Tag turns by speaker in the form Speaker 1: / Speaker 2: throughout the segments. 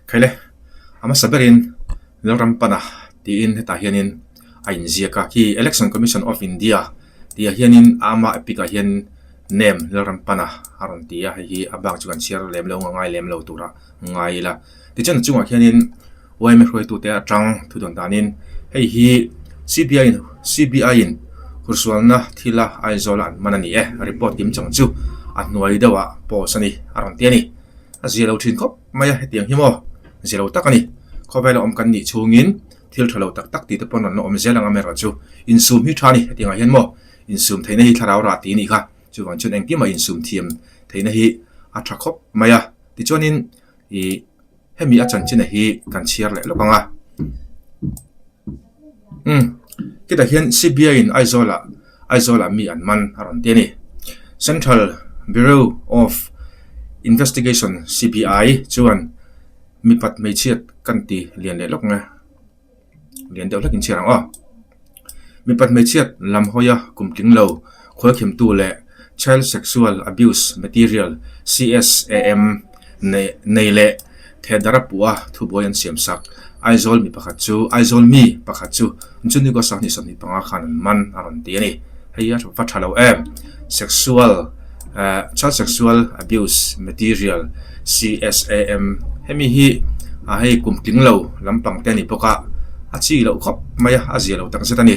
Speaker 1: Khaile, a hmasa berin Lalrampana tiin hetah hianin a inziak a, khi Election Commission of India tihah hianin a ama epic ah hian name Lalrampana a rawn ti a, hei hi a bak chu kan chhiar lem lo ang a ngai lem lo turah ngai ila. Tichuan a chungah khianin yma hruaitute atang thu dawn danin hei hi CBI in CBI in hursualna thila Aizawl a an hman a ni e, report kim chang chu a hnuai deuhah post a ni a rawn ti a ni. A zia lo thin khawp mai a, hetiang hi maw zia lo tak a ni. Khawvela awm kan nih chhungin thil tha lo tak tak tih te pawn rawn la awm zel ang a amaherawh chu insum hi tha a ni. Hetiangah hian maw insum theihna hi thlarau rah tih a nih kha. Chuvang chuan engkim a insum thiam theihna hi a tha khawp mai a. Tichuanin ih hemi a chanchin a hi kan chhiar leh lawk ang a. Umm khitah hian CBI in Aizawl ah Aizawl ah mi an man a rawn ti a ni. Central Bureau of Investigation CBI chuan mipat hmeichhiat kan ti lian leh lawk ang e. Lian deuh hlek in chhiar ang aw. Mipat hmeichhiat lam hawia kum tling lo khualkhimtu leh Child Sexual Abuse Material, CSAM, nei leh thehdar a puh a thubuai an siam sak. Aizawl mi pakhat chu Aizawl mi pakhat chu Junigo Sanghnih 25 khan an man a rawn ti a ni. Hei a va tha lo em. Sexual Child Sexual Abuse Material, CSAM, hemi hi hei kum tling lo lampang te a ni bawk a, a chi loh khawp mai a, a zia lo takzet a ni.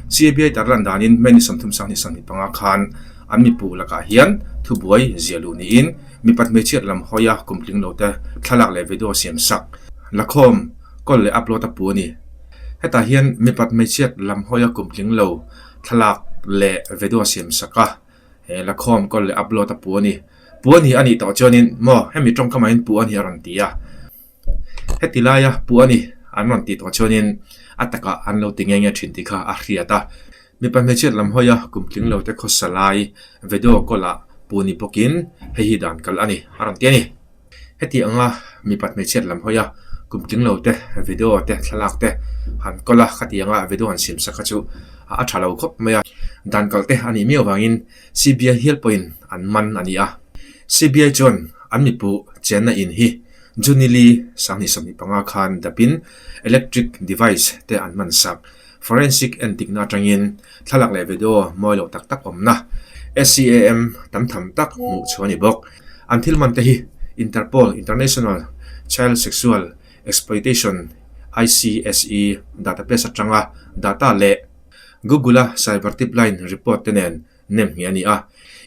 Speaker 1: CBI tarlan danin May ni 30 sanghnih 25 khan an mipu lakah hian thubuai zia luh niin mipat hmeichhiat lam hawia kum tling lo te thlalak leh video siam sak lakhawm kawl leh upload a pu a ni. Hetah hian mipat hmeichhiat lam hawia kum tling lo thlalak leh video siam sak a, he lakhawm kawl leh upload a pu a ni. Pu a ni a nih tawh chuanin maw hemi tawngkamah hian pu a ni a rawn ti a. Heti laia pu a ni an rawn tih tawh chuanin a takah an lo ti nge nge thin tih kha a hriat a. Mipa hmeichhiat lam hawia kum tling lo te khawsa lai video call ah pu ni bawkin hei hi dan kal a ni a rawn ti a ni. Heti anga mipa hmeichhiat lam hawia kum tling lo te video te thlalak te han call a khati anga video han siam sak kha chu a tha lo khawp mai a. Dan kal te a nih miau vangin CBI hial pawhin an man a ni a. CBI chuan an mipu chenna in hi June li 2025 khan dapin electric device te an hman sak. Forensic entikna atangin thlalak leh video mawi loh tak tak awmna SCAM tam tham tak hmuh chhuah a ni bawk. An thil man te hi Interpol International Child Sexual Exploitation, ICSE, database atanga data leh Google-a cyber tipline report te nen nem ngheh a ni a.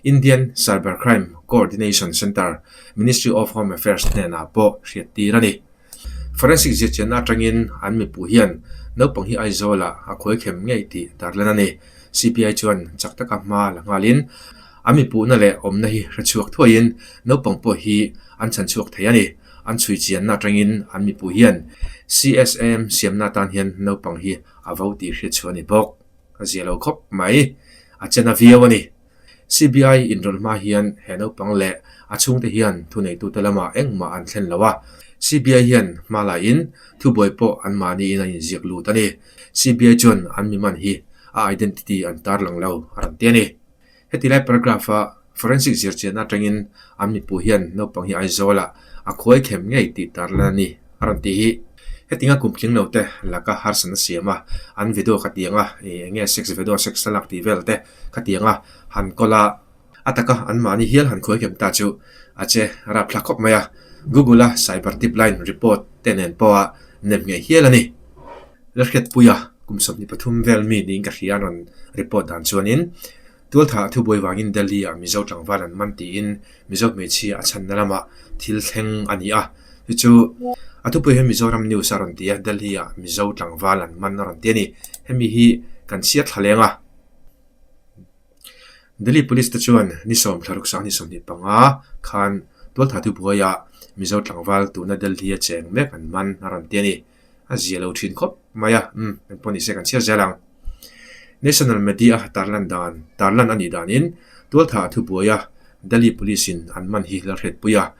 Speaker 1: Indian Cyber Crime Coordination Centre, Ministry of Home Affairs hnenah pawh hriattir a ni. Forensic zirchianna atangin an mipuh hian naupang hi Aizawlah a khuaikhem ngei tih tarlan a ni. CBI chuan chak taka hma la nghalin an mipuhna leh awmna hi hrechhuak thuaiin naupang pawh hi an chhanchhuak thei a ni. An chhuichianna atangin an mipuh hian CSAM siamna atan hian naupang hi a vo tih hriatchhuah a ni bawk. A zia lo khawp mai. A chen a viau a ni. CBI inrawlh hma hian he naupang leh a chhungte hian thuneitute lamah engmah an thlen lo a. CBI hian hma laiin thubuai pawh anmahniin an inziak lut a ni. CBI chuan an mi man hi a identity an tarlang lo a rawn ti a ni. Heti lai paragraph-a forensic zirchianna atangin an mipu hian naupang hi Aizawlah a khuai khem ngei tih tarlan a ni a rawn ti hi. Hetinga kum tling lo te laka harsatna siam a, an video kha tiang a, ih eng nge sex video sex thlalak tih vel te kha tiang a han kawl a, a taka anmahni hial han khuai khem ta chu a che rapthlak khawp mai a, Google-a cyber tip line report te nen pawha nem ngei hial a ni. Lalhriatpuia kum 23 vel mi niin ka hria an rawn report dan chuanin Tualthah thubuai vangin Delhi-ah Mizo tlangval an man tiin Mizo hmeichhia a chhanna lamah thil thleng a ni a. Chu chu a thupui hian Mizoram News a rawn ti a, Delhi-ah Mizo tlangval an man a rawn ti a ni. Hemi hi kan chhiat thla leng a. Delhi Police te chuan ni sawm thla ruk sang ni 25 khan Tualthah thubuaiah Mizo tlangval tuna Delhi-a cheng mek an man a rawn ti a ni. A zia lo thin khawp mai a, umm engpawh ni se kan chhiar zel ang. National Media tarlan dan tarlan a nih danin Tualthah thubuaia Delhi Police in an man hi la hriatpui a.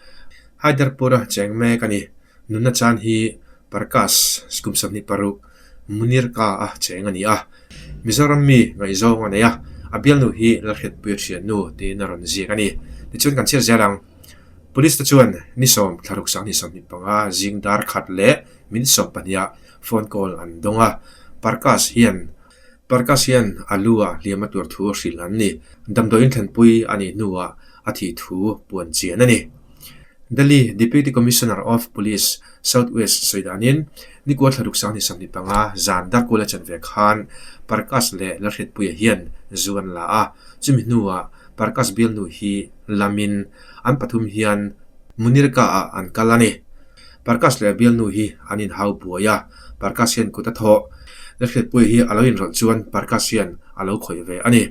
Speaker 1: Haiderpur-a cheng mek a ni. Nunna chan hi Parkas kum 26 Munirka-a cheng a ni a. Mizoram mi ngaihzawng a nei a, a bialnu hi la hriatpui a thiannu tiin a rawn ziak a ni. Tichuan kan chhiar zel ang. Police te chuan ni sawm thlaruk 25 zing dar khat leh min 12 ah phone call an dawng a, Parkas hian Parkas hian a lu ah hliam a tur thu hrilh an ni. Damdawiin thlenpui a nih hnuah a thih thu puan chian a ni. Delhi Deputy Commissioner of Police, South West sawi danin nikua thlaruk 25 zan darkual a chanve khan Parkas leh Lalhriatpuia hian zu an la a, chumi hnuah Parkas bialnu hi lamin an pathum hian Munirka ah an kal a ni. Parkas leh a bialnu hi an inhau buai a, Parkas hian kut a thawh. Lalhriatpuia hi a lo inrawlh chuan Parkas hian a lo khawih ve a ni.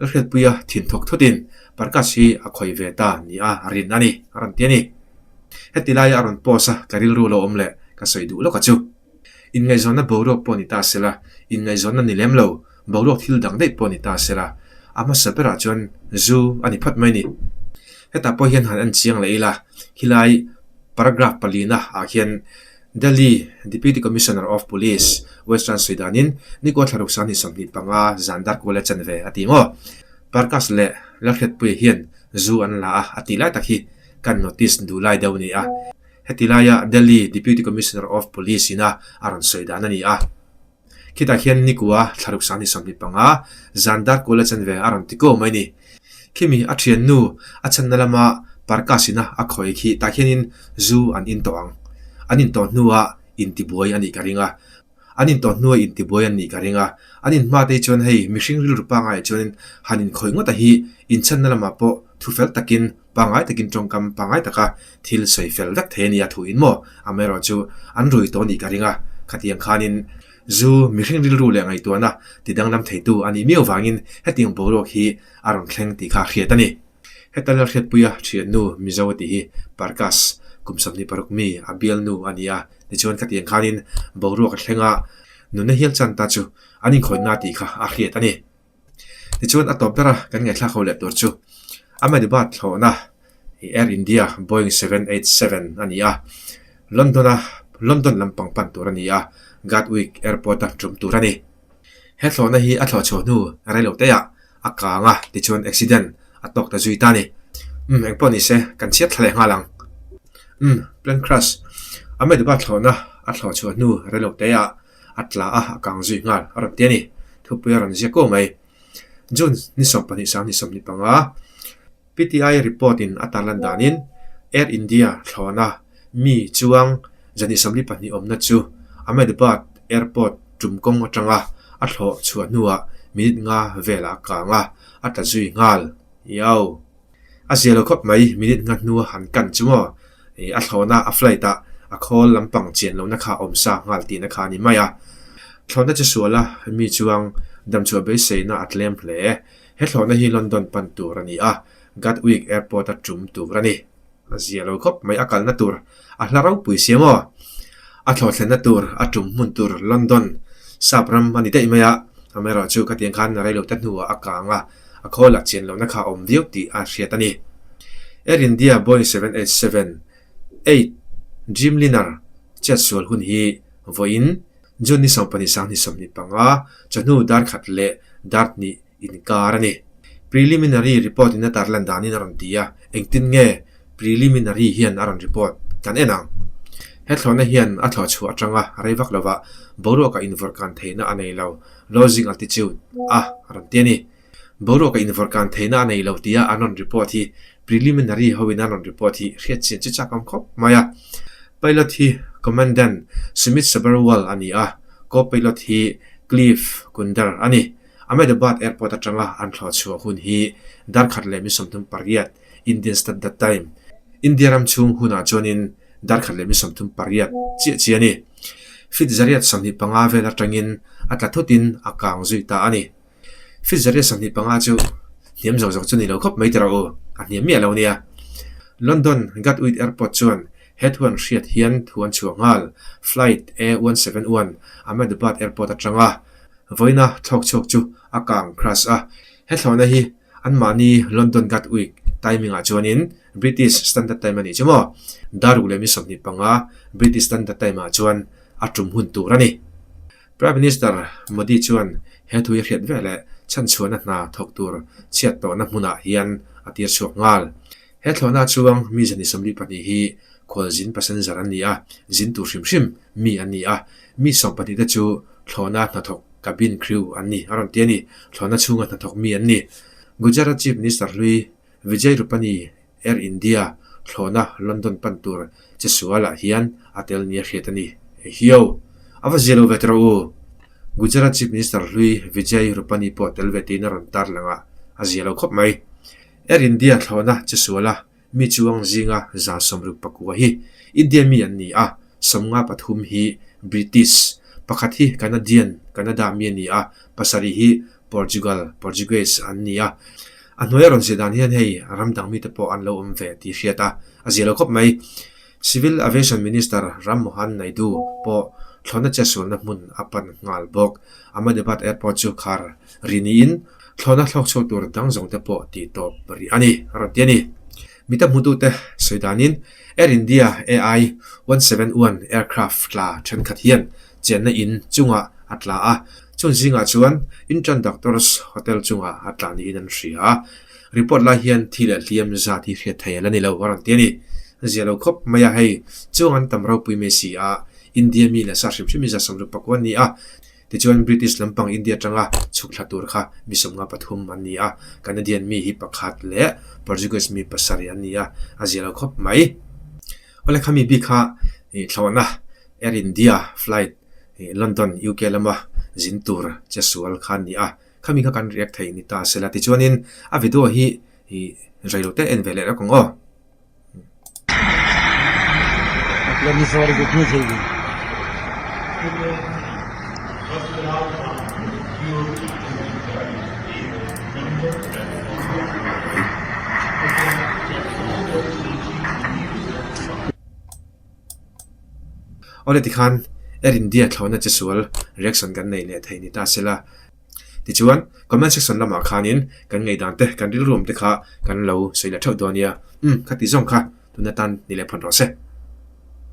Speaker 1: Lalhriatpuia thin thawk thutin Parkas hi a khawih ve ta nia rin a ni, a rawn ti a ni. Heti laia a rawn post a, ka rilru lo awm leh ka sawi duh lawk a chu. Inngaihzawnna boruak pawh ni ta sela, inngaihzawnna ni lem lo, boruak thil dang daih pawh ni ta sela, a hmasa berah chuan zu a ni phawt mai ni. Hetah pawh hian han en chiang leh ila, khilai paragraph palina ah khian Delhi Deputy Commissioner of Police, Western sawi danin Nikua Thlaruk 25 zan dar kual a chanve a ti maw? Parkas leh Lalhriatpuia hian zu an la a, a tih lai tak hi kan notice duh lai deuh a ni a. Heti laia Delhi Deputy Commissioner of Police ina a rawn sawi dan a ni a. Khitah khian Nikua thlaruk 25 zan dar kual a chanve a rawn ti ko mai ni. Khimi a thiannu a chhanna lama Parkas ina a khawi khi tah khianin zu an in tawh ang. An in tawh hnuah intibuai a nih ka ring a. An in tawh hnuah intibuai an nih ka ring a. An in hma te hi chuan hei mihring rilru pangai ah chuanin han inkhawih ngawt a hi inchhanna lamah pawh thu fel takin Pangngai takin tawngkam pangngai taka thil sawi fel vek thei a nia thu in maw? Amaherawh chu an rui tawh nih ka ring a, khatiang khanin zu mihring rilru leh ngaihtuahna ti danglam theitu a nih miau vangin hetiang boruak hi a rawn thleng tih kha a hriat a ni. Heta Lalhriatpuia thiannu Mizo a tih hi Parkas kum 26 mi a bialnu a ni a, tichuan khatiang khanin boruak a thleng a, nunna hial chan ta chu an inkhawihna tih kha a hriat a ni. Tichuan a tawp ber a kan ngaihthlak ho leh tur chu Ahmedabad thlawhna Air India Boeing 787 a ni a, London a London lampang pan tur a ni a, Gatwick Airport a tum tur a ni. He thlawhna hi a thlawh chhuah hnu reilo te ah a kang a, tichuan accident a tawk ta zui ta a ni. Umm engpawh ni se kan chhiat thla leh nghal ang. Umm plane crash Ahmedabad thlawhna a thlawh chhuah hnu reilo te ah a tla a, a kang zui nghal a rawn ti a ni. Thupui a rawn ziak ko mai. June ni 12 sang ni 25 PTI report in a tarlan danin Air India thlawhna mi chuang 142 awmna chu Ahmedabad Airport tum kawng atanga a thlawh chhuah hnuah minute nga velah a kang a, a tla zui nghal. Iau! A zia lo khawp mai, minute nga hnua han kan chu maw? Ih, a thlawhna, a flight ah a khawl lampang chian lohna kha a awm sa nghal tihna kha a ni mai a. Thlawhna chu sual a, mi chuang damchhuah beiseina a tlem hle. He thlawhna hi London pan tur a ni a, Gatwick Airport a tum tur a ni. A zia lo khawp mai, a kalna tur a hla ropui sia maw? A thlawhthlenna tur, a tum hmun tur London sap ram a ni daih mai a, amaherawhchu khatiang khan reilote hnuah a kang a, a khawl ah chian lohna kha a awm viau tih a hriat a ni. Air India Boeing 787 8 Dreamliner chetsual hun hi vawiin June ni 12 sang ni 25 chawhnu dar khat leh dar hnih inkar a ni. Preliminary report in a tarlan danin a rawn ti a, engtin nge preliminary hian a rawn report kan en ang? He thlawhna hian a thlawh chhuah atanga rei vak lovah boruaka invawrhkan theihna a nei lo, losing altitude, a rawn ti a ni. Boruaka invawrhkan theihna a nei lo tia an rawn report hi preliminary hoin an rawn report hi hriat chian chu chak awm khawp mai a. Pilot hi Commandant Sumit Sabharwal a ni a, co-pilot hi Cliff Kunder a ni. Ahmedabad Airport atanga an thlawh chhuah hun hi dar khat leh mi 38 Indian Standard Time, India ram chhung hunah chuanin dar khat leh mi 38 chiah chiah a ni. Feet 125 vel atangin a tla thutin a kang zui ta a ni. Feet 125 chu hniam zawk zawk chu ni lo khawp mai tira u, a hniam miah lo nia. London Gatwick Airport chuan he thu an hriat hian thu an chhuah nghal, Flight A171 Ahmedabad Airport atanga Vawiina thlawk chhuak chu a kang crash a, he thlawhna hi anmahni London Gatwick timing ah chuanin British Standard Time a nih chu maw? Dar ruk leh mi 25 British Standard Time ah chuan a tum hun tur a ni. Prime Minister Modi chuan he thu hi hriat veleh chhanchhuahna hna thawk tur chhiat tawhna hmunah hian a tir chhuak nghal. He thlawhna chuang mi 122 hi khualzin passenger an ni a, zin tur hrim hrim mi an ni a. Mi 12 te chu thlawhna hnathawk cabin crew an ni a rawn ti a ni. Thlawhna chhunga hnathawk mi an ni. Gujarat Chief Minister hlui Vijay Rupani Air India thlawhna London pan tur che sualah hian a tel nia hriat a ni. Ehiau! A va zia lo ve tawh u! Gujarat Chief Minister hlui Vijay Rupani pawh tel ve tiin a rawn tar lang a, a zia lo khawp mai. Air India thlawhna che suala mi chuang zinga 69 hi India mi an ni a, 53 hi British, pakhat hi Canadian, Canada mi a ni a, pasarih hi Portugal, Portuguese, an ni a. A hnuai a rawn zir dan hian hei ram dang mite pawh an lo awm ve tih hriat a, a zia lo khawp mai. Civil Aviation Minister Ram Mohan Naidu pawh thlawhna chetsualna hmun a pan nghal bawk. Ahmedabad Airport chu khar ri niin thlawhna thlawk chhuak tur dang zawng te pawh tih tawp rih a ni, a rawn ti a ni. Mita hmutute sawi danin Air India AI 171 aircraft tla thenkhat hian chenna in chungah a tla a, chung zingah chuan Intran Doctors Hotel chungah a tla niin an hria a. Report lai hian thi leh hliam zat hi hriat thei a la ni lo a rawn ti a ni. Zia lo khawp mai a, hei chung an tam ropui mai si a, India mi leh sa hrim hrim hi 65 an ni a, tichuan British lampang India atanga chhuk thla tur kha mi 53 an ni a, Canadian mi hi pakhat leh Portuguese mi pasarih an ni a, a zia lo khawp mai. Awle khami bik kha thlawhna Air India flight London UK lama zin tur che sual kha a ni a, khami kha kan react thei ni ta sela tichuanin a video hi reilo te en ve leh rawk ang aw. Awle tikhan Air India thlawhna che sual reaction kan nei leh thei ni ta sela. Tichuan comment section lamah khanin kan ngaihdan te kan rilru awm te kha kan lo sawi leh theuh dawn nia. Umm khati zawng kha tuna tan ni leh phawt rawh se.